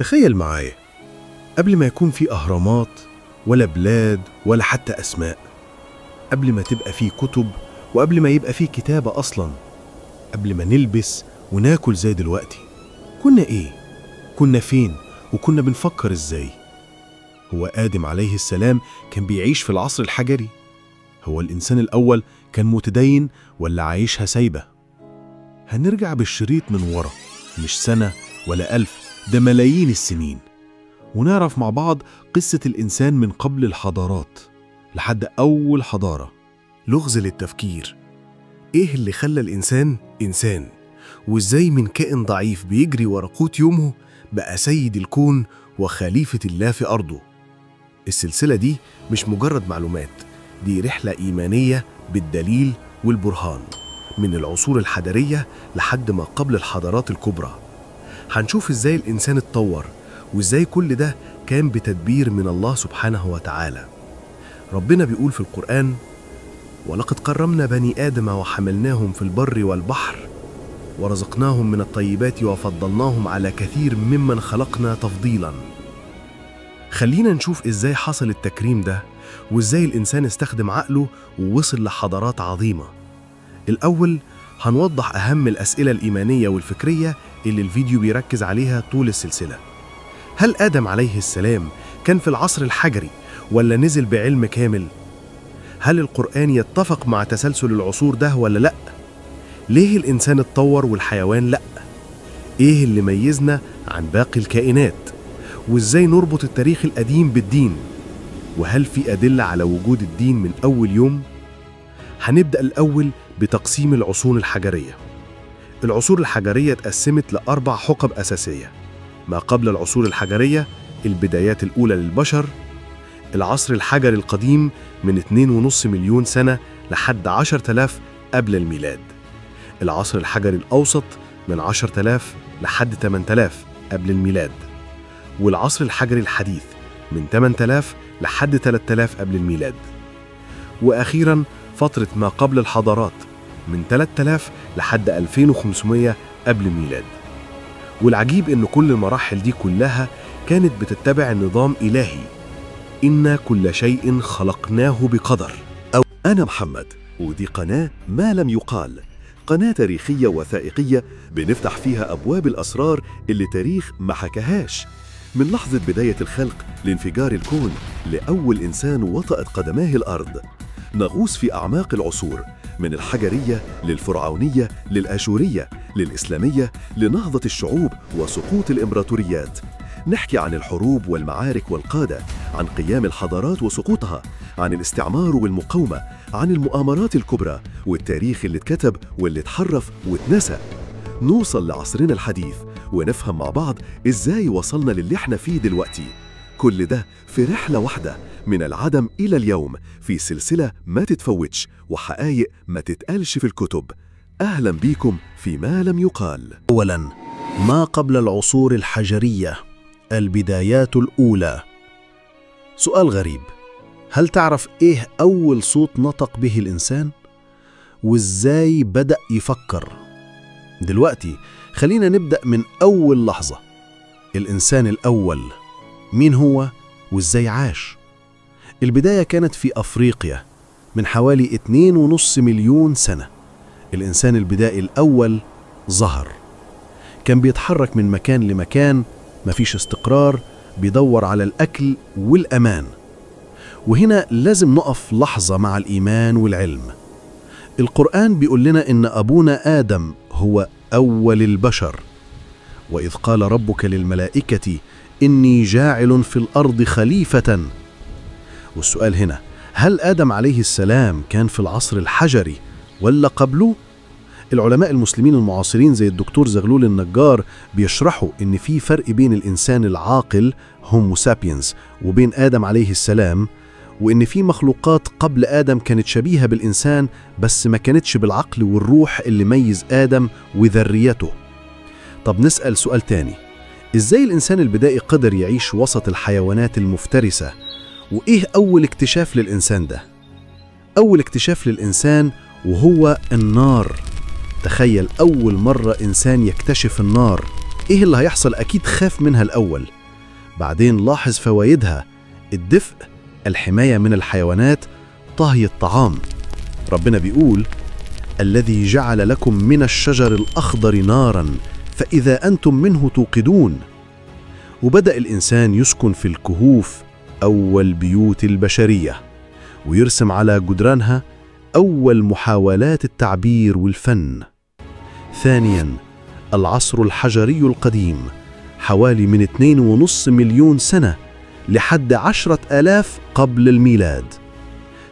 تخيل معايا، قبل ما يكون في أهرامات ولا بلاد ولا حتى أسماء، قبل ما تبقى في كتب وقبل ما يبقى في كتابة أصلا، قبل ما نلبس وناكل زي دلوقتي، كنا إيه؟ كنا فين؟ وكنا بنفكر إزاي؟ هو آدم عليه السلام كان بيعيش في العصر الحجري؟ هو الإنسان الأول كان متدين ولا عايشها سايبة؟ هنرجع بالشريط من ورا، مش سنة ولا ألف، ده ملايين السنين، ونعرف مع بعض قصة الإنسان من قبل الحضارات لحد أول حضارة. لغز للتفكير، إيه اللي خلى الإنسان إنسان؟ وإزاي من كائن ضعيف بيجري ورا قوت يومه بقى سيد الكون وخليفة الله في أرضه؟ السلسلة دي مش مجرد معلومات، دي رحلة إيمانية بالدليل والبرهان، من العصور الحضارية لحد ما قبل الحضارات الكبرى. هنشوف إزاي الإنسان اتطور، وإزاي كل ده كان بتدبير من الله سبحانه وتعالى. ربنا بيقول في القرآن: ولقد كرمنا بني آدم وحملناهم في البر والبحر ورزقناهم من الطيبات وفضلناهم على كثير ممن خلقنا تفضيلا. خلينا نشوف إزاي حصل التكريم ده، وإزاي الإنسان استخدم عقله ووصل لحضارات عظيمة. الأول هنوضح أهم الأسئلة الإيمانية والفكرية اللي الفيديو بيركز عليها طول السلسلة. هل آدم عليه السلام كان في العصر الحجري ولا نزل بعلم كامل؟ هل القرآن يتفق مع تسلسل العصور ده ولا لأ؟ ليه الإنسان اتطور والحيوان لأ؟ إيه اللي ميزنا عن باقي الكائنات؟ وإزاي نربط التاريخ القديم بالدين؟ وهل في أدلة على وجود الدين من أول يوم؟ هنبدأ الأول بتقسيم العصور الحجرية. العصور الحجرية اتقسمت لأربع حقب أساسية: ما قبل العصور الحجرية، البدايات الأولى للبشر، العصر الحجري القديم من 2.5 مليون سنة لحد 10,000 قبل الميلاد، العصر الحجري الأوسط من 10,000 لحد 8,000 قبل الميلاد، والعصر الحجري الحديث من 8,000 لحد 3,000 قبل الميلاد، وأخيراً فترة ما قبل الحضارات من 3,000 لحد 2500 قبل الميلاد. والعجيب إن كل المراحل دي كلها كانت بتتبع نظام إلهي: إن كل شيء خلقناه بقدر. أو أنا محمد، ودي قناة ما لم يقال، قناة تاريخية وثائقية بنفتح فيها أبواب الأسرار اللي تاريخ ما حكاهاش، من لحظة بداية الخلق لانفجار الكون لأول إنسان وطأت قدماه الأرض. نغوص في أعماق العصور، من الحجرية للفرعونية للآشورية للإسلامية لنهضة الشعوب وسقوط الإمبراطوريات. نحكي عن الحروب والمعارك والقادة، عن قيام الحضارات وسقوطها، عن الاستعمار والمقاومة، عن المؤامرات الكبرى والتاريخ اللي اتكتب واللي اتحرف واتنسى. نوصل لعصرنا الحديث ونفهم مع بعض إزاي وصلنا للي احنا فيه دلوقتي. كل ده في رحلة واحدة من العدم إلى اليوم، في سلسلة ما تتفوتش وحقائق ما تتقالش في الكتب. أهلا بيكم في ما لم يقال. أولا، ما قبل العصور الحجرية، البدايات الأولى. سؤال غريب: هل تعرف إيه أول صوت نطق به الإنسان؟ وإزاي بدأ يفكر؟ دلوقتي خلينا نبدأ من أول لحظة. الإنسان الأول مين هو وإزاي عاش؟ البداية كانت في أفريقيا من حوالي 2.5 مليون سنة. الإنسان البدائي الأول ظهر، كان بيتحرك من مكان لمكان، مفيش استقرار، بيدور على الأكل والأمان. وهنا لازم نقف لحظة مع الإيمان والعلم. القرآن بيقول لنا إن أبونا آدم هو أول البشر، وإذ قال ربك للملائكة إني جاعل في الأرض خليفة. والسؤال هنا: هل آدم عليه السلام كان في العصر الحجري ولا قبله؟ العلماء المسلمين المعاصرين زي الدكتور زغلول النجار بيشرحوا إن في فرق بين الإنسان العاقل هومو سابينز وبين آدم عليه السلام، وإن في مخلوقات قبل آدم كانت شبيهة بالإنسان بس ما كانتش بالعقل والروح اللي ميز آدم وذريته. طب نسأل سؤال تاني: إزاي الإنسان البدائي قدر يعيش وسط الحيوانات المفترسة؟ وإيه أول اكتشاف للإنسان ده؟ أول اكتشاف للإنسان وهو النار. تخيل أول مرة إنسان يكتشف النار، إيه اللي هيحصل؟ أكيد خاف منها الأول، بعدين لاحظ فوائدها: الدفء، الحماية من الحيوانات، طهي الطعام. ربنا بيقول: الذي جعل لكم من الشجر الأخضر نارا فإذا أنتم منه توقدون. وبدأ الإنسان يسكن في الكهوف، أول بيوت البشرية، ويرسم على جدرانها أول محاولات التعبير والفن. ثانياً، العصر الحجري القديم، حوالي من 2.5 مليون سنة لحد 10,000 قبل الميلاد.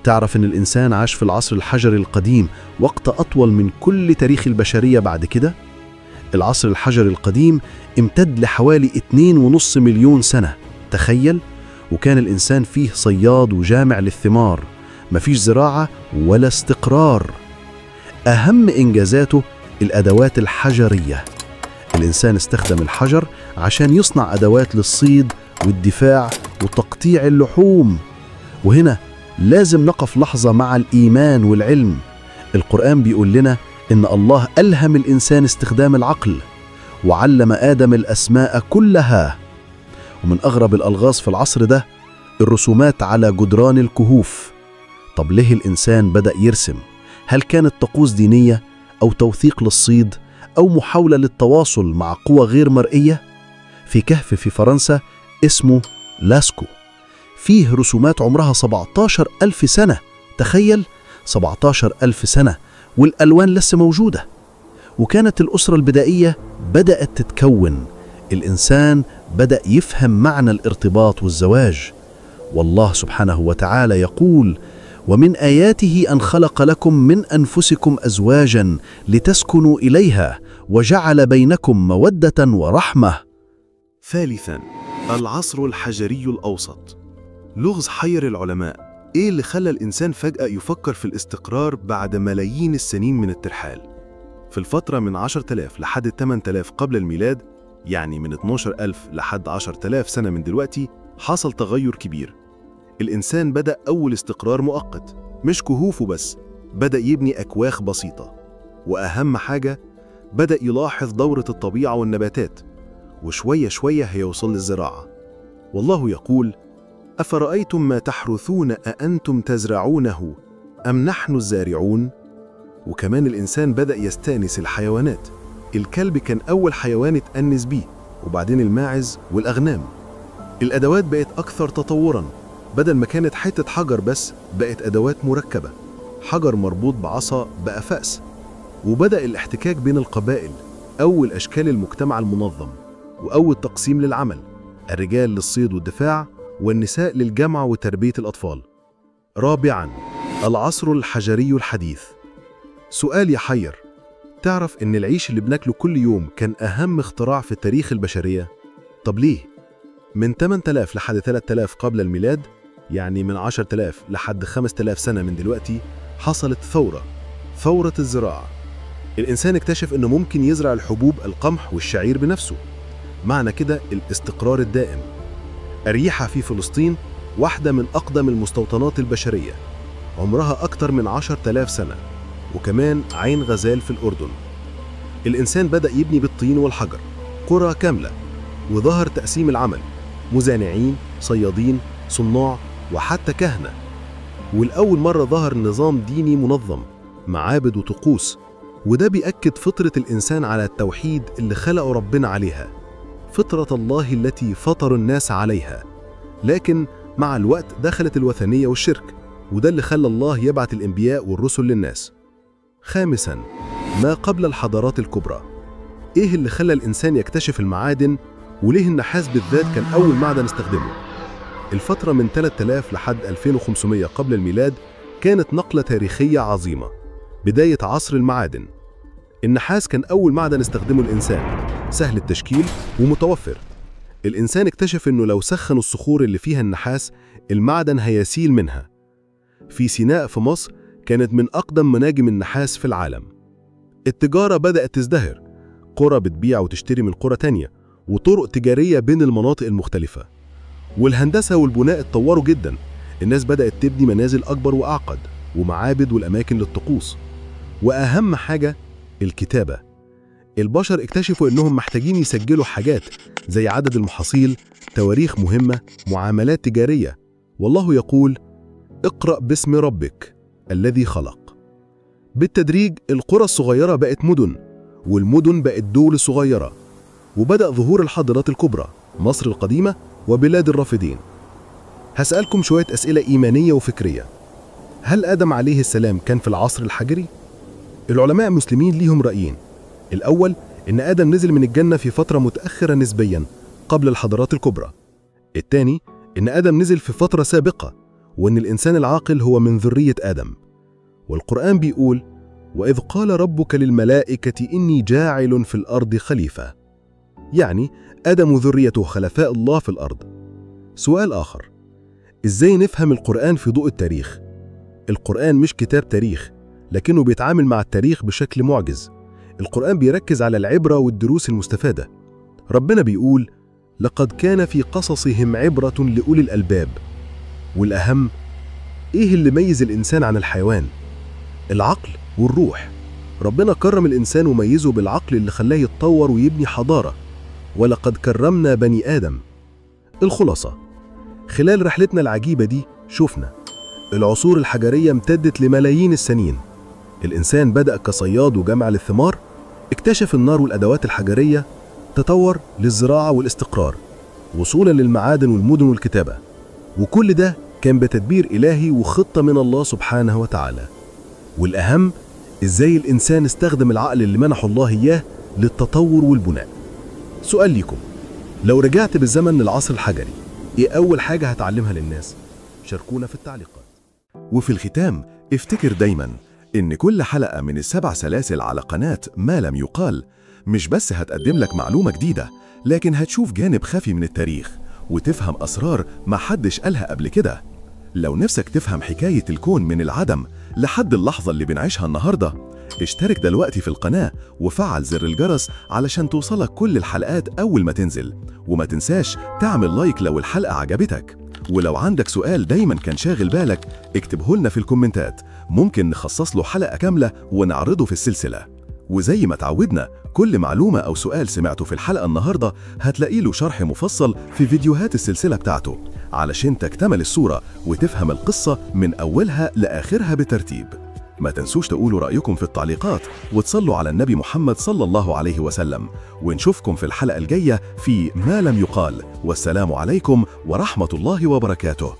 تعرف إن الإنسان عاش في العصر الحجري القديم وقت أطول من كل تاريخ البشرية بعد كده؟ العصر الحجري القديم امتد لحوالي 2.5 مليون سنة، تخيل! وكان الإنسان فيه صياد وجامع للثمار، مفيش زراعة ولا استقرار. أهم إنجازاته الأدوات الحجرية. الإنسان استخدم الحجر عشان يصنع أدوات للصيد والدفاع وتقطيع اللحوم. وهنا لازم نقف لحظة مع الإيمان والعلم. القرآن بيقول لنا إن الله ألهم الإنسان استخدام العقل، وعلم آدم الأسماء كلها. ومن أغرب الألغاز في العصر ده الرسومات على جدران الكهوف. طب ليه الإنسان بدأ يرسم؟ هل كانت طقوس دينية أو توثيق للصيد أو محاولة للتواصل مع قوى غير مرئية؟ في كهف في فرنسا اسمه لاسكو فيه رسومات عمرها 17,000 سنة، تخيل 17,000 سنة والألوان لسه موجودة. وكانت الأسرة البدائية بدأت تتكون، الإنسان بدأ يفهم معنى الارتباط والزواج. والله سبحانه وتعالى يقول: ومن آياته أن خلق لكم من أنفسكم أزواجا لتسكنوا إليها وجعل بينكم مودة ورحمة. ثالثاً، العصر الحجري الأوسط. لغز حير العلماء، إيه اللي خلى الإنسان فجأة يفكر في الاستقرار بعد ملايين السنين من الترحال؟ في الفترة من 10,000 لحد 8,000 قبل الميلاد، يعني من 12,000 لحد 10,000 سنة من دلوقتي، حصل تغير كبير. الإنسان بدأ أول استقرار مؤقت، مش كهوفه بس، بدأ يبني أكواخ بسيطة. وأهم حاجة، بدأ يلاحظ دورة الطبيعة والنباتات، وشوية شوية هيوصل للزراعة. والله يقول: أفرأيتم ما تحرثون أأنتم تزرعونه أم نحن الزارعون؟ وكمان الإنسان بدأ يستأنس الحيوانات. الكلب كان أول حيوان اتأنس بيه، وبعدين الماعز والأغنام. الأدوات بقت أكثر تطوراً، بدل ما كانت حتة حجر بس بقت أدوات مركبة، حجر مربوط بعصا بقى فأس. وبدأ الاحتكاك بين القبائل، أول أشكال المجتمع المنظم، وأول تقسيم للعمل، الرجال للصيد والدفاع، والنساء للجمع وتربية الأطفال. رابعاً، العصر الحجري الحديث. سؤال يحير، تعرف إن العيش اللي بناكله كل يوم كان أهم اختراع في تاريخ البشرية؟ طب ليه؟ من 8000 لحد 3000 قبل الميلاد، يعني من 10000 لحد 5000 سنة من دلوقتي، حصلت ثورة، ثورة الزراعة. الإنسان اكتشف إنه ممكن يزرع الحبوب، القمح والشعير بنفسه. معنى كده الاستقرار الدائم. أريحة في فلسطين واحدة من أقدم المستوطنات البشرية، عمرها أكتر من 10000 سنة، وكمان عين غزال في الأردن. الإنسان بدأ يبني بالطين والحجر قرى كاملة، وظهر تقسيم العمل، مزارعين، صيادين، صناع، وحتى كهنة. والأول مرة ظهر نظام ديني منظم، معابد وطقوس، وده بيأكد فطرة الإنسان على التوحيد اللي خلقه ربنا عليها، فطرة الله التي فطر الناس عليها. لكن مع الوقت دخلت الوثنية والشرك، وده اللي خلى الله يبعث الأنبياء والرسل للناس. خامساً، ما قبل الحضارات الكبرى. إيه اللي خلى الإنسان يكتشف المعادن، وليه النحاس بالذات كان أول معدن استخدمه؟ الفترة من 3000 لحد 2500 قبل الميلاد كانت نقلة تاريخية عظيمة، بداية عصر المعادن. النحاس كان أول معدن استخدمه الإنسان، سهل التشكيل ومتوفر. الإنسان اكتشف إنه لو سخن الصخور اللي فيها النحاس، المعدن هيسيل منها. في سيناء في مصر كانت من أقدم مناجم النحاس في العالم. التجارة بدأت تزدهر، قرى بتبيع وتشتري من قرى تانية، وطرق تجارية بين المناطق المختلفة. والهندسة والبناء اتطوروا جدا، الناس بدأت تبني منازل أكبر وأعقد، ومعابد والأماكن للطقوس. وأهم حاجة الكتابة. البشر اكتشفوا إنهم محتاجين يسجلوا حاجات زي عدد المحاصيل، تواريخ مهمة، معاملات تجارية. والله يقول: اقرأ باسم ربك الذي خلق. بالتدريج القرى الصغيرة بقت مدن، والمدن بقت دول صغيرة، وبدأ ظهور الحضارات الكبرى، مصر القديمة وبلاد الرافدين. هسألكم شوية أسئلة إيمانية وفكرية. هل آدم عليه السلام كان في العصر الحجري؟ العلماء المسلمين ليهم رأيين. الأول إن آدم نزل من الجنة في فترة متأخرة نسبياً قبل الحضارات الكبرى. الثاني إن آدم نزل في فترة سابقة، وإن الإنسان العاقل هو من ذرية آدم. والقرآن بيقول: وإذ قال ربك للملائكة إني جاعل في الأرض خليفة. يعني آدم وذريته خلفاء الله في الأرض. سؤال آخر: إزاي نفهم القرآن في ضوء التاريخ؟ القرآن مش كتاب تاريخ، لكنه بيتعامل مع التاريخ بشكل معجز. القرآن بيركز على العبرة والدروس المستفادة. ربنا بيقول: لقد كان في قصصهم عبرة لأولي الألباب. والأهم، إيه اللي ميز الإنسان عن الحيوان؟ العقل والروح. ربنا كرم الإنسان وميزه بالعقل اللي خلاه يتطور ويبني حضارة. ولقد كرمنا بني آدم. الخلاصة، خلال رحلتنا العجيبة دي شفنا العصور الحجرية امتدت لملايين السنين. الإنسان بدأ كصياد وجمع للثمار، اكتشف النار والأدوات الحجرية، تطور للزراعة والاستقرار، وصولا للمعادن والمدن والكتابة. وكل ده كان بتدبير إلهي وخطة من الله سبحانه وتعالى. والأهم، إزاي الإنسان استخدم العقل اللي منحه الله إياه للتطور والبناء. سؤال ليكم: لو رجعت بالزمن للعصر الحجري، إيه أول حاجة هتعلمها للناس؟ شاركونا في التعليقات. وفي الختام، افتكر دايما إن كل حلقة من ال7 سلاسل على قناة ما لم يقال مش بس هتقدم لك معلومة جديدة، لكن هتشوف جانب خفي من التاريخ وتفهم أسرار ما حدش قالها قبل كده. لو نفسك تفهم حكاية الكون من العدم لحد اللحظة اللي بنعيشها النهاردة، اشترك دلوقتي في القناة وفعل زر الجرس علشان توصلك كل الحلقات أول ما تنزل. وما تنساش تعمل like لو الحلقة عجبتك. ولو عندك سؤال دايما كان شاغل بالك اكتبه لنا في الكومنتات، ممكن نخصص له حلقة كاملة ونعرضه في السلسلة. وزي ما تعودنا، كل معلومة أو سؤال سمعته في الحلقة النهاردة هتلاقي له شرح مفصل في فيديوهات السلسلة بتاعته، علشان تكتمل الصورة وتفهم القصة من أولها لآخرها بترتيب. ما تنسوش تقولوا رأيكم في التعليقات وتصلوا على النبي محمد صلى الله عليه وسلم، ونشوفكم في الحلقة الجاية في ما لم يقال. والسلام عليكم ورحمة الله وبركاته.